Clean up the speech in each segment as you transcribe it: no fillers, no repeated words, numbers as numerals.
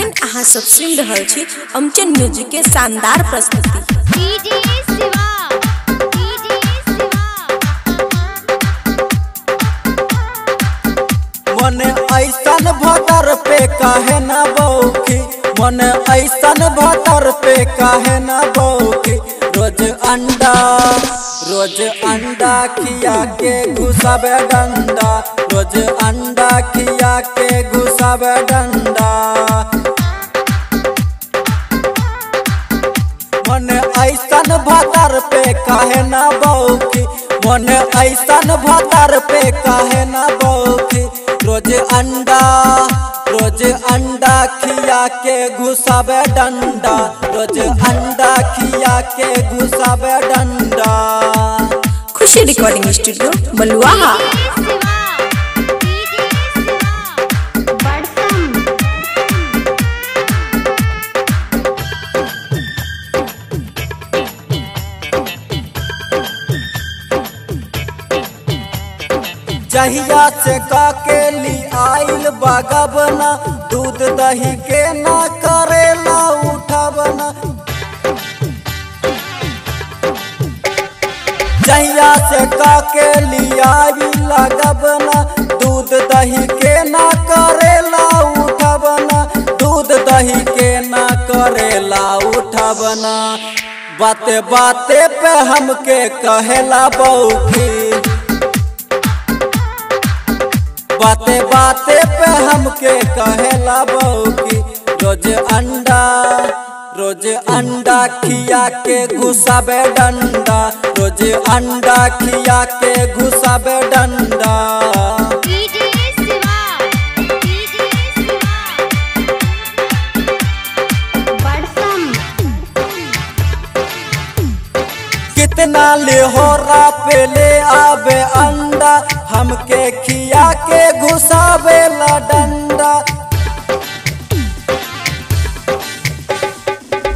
अखन अहाँ सब सुनि रहल छी अमचन म्यूजिक के शानदार प्रस्तुति। DJ Shiva, DJ Shiva. मन ऐसन भतर पे काहे ना बौखी, मन ऐसन भतर पे काहे ना बौखी। रोज अंडा खिया के घुसावे डंडा, रोज अंडा खिया के घुसावे डंडा। मन ऐसन भतर पे काहे ना बौखी, मन ऐसन भतर पे काहे ना बौखी। रोज अंडा खिया के घुसावे डंडा, रोज अंडा खिया के घुसावे डंडा। Khushi recording studio Baluaha. Shiva, DJ Shiva. बड़सम। जहिया से काके ली आइल बागबना, दूध दही के ना करेला उठबना। जहिया से काके ली आइल लगबना, दूध दही के ना करेला उठबना, दूध दही के ना करेला उठबना। बाते बाते पे हमके कहेला बौखी, बाते बाते पे हमके कहेला बौकी। रोज अंडा खिया के घुसावे डंडा, रोज अंडा खिया के घुसावे डंडा। DJ Shiva, DJ Shiva. बड़सम। कितना लेहोरा पे ले आवे अंडा, हमके खिया के घुसावे ला डंडा।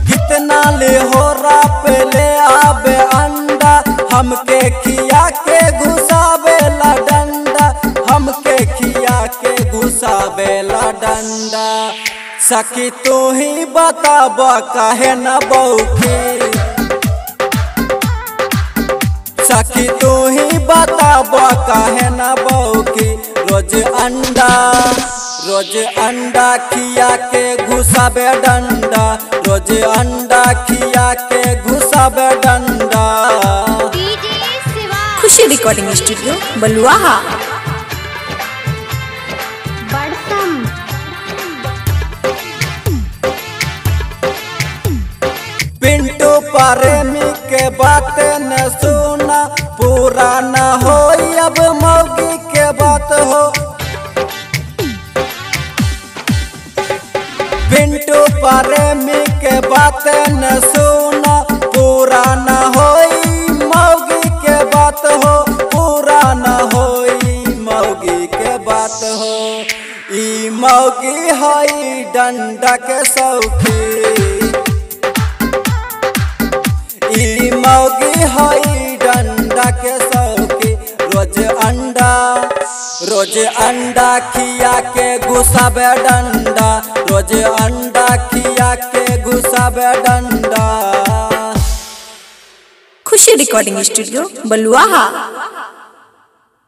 कितना लेहोरा पे ले आवे अंडा, हमके खिया के घुसावे ला डंडा, हमके खिया के घुसावे ला डंडा। सखी तू ही बताब काहे ना बौखी, सखी तू ही बताब काहे ना बौखी। रोज अंडा खिया के घुसावे डंडा, रोज अंडा खिया के घुसावे डंडा। DJ Shiva. Khushi recording studio Baluaha. बड़सम। Pintu प्रेमी के बात न सुना, पूरा न हो अब मौगी के बात हो। पिंटू प्रेमी के बात न सुना, पूरा न होई मौगी के बात हो, पूरा न होई मौगी के बात हो। ई मौगी हई डंडा के सौखी, ई मौगी हई डंडा के सौखी। रोज अंडा खिया के घुसावे डंडा, रोज अंडा खिया के घुसावे डंडा। खुशी रिकॉर्डिंग स्टूडियो बलुआहा।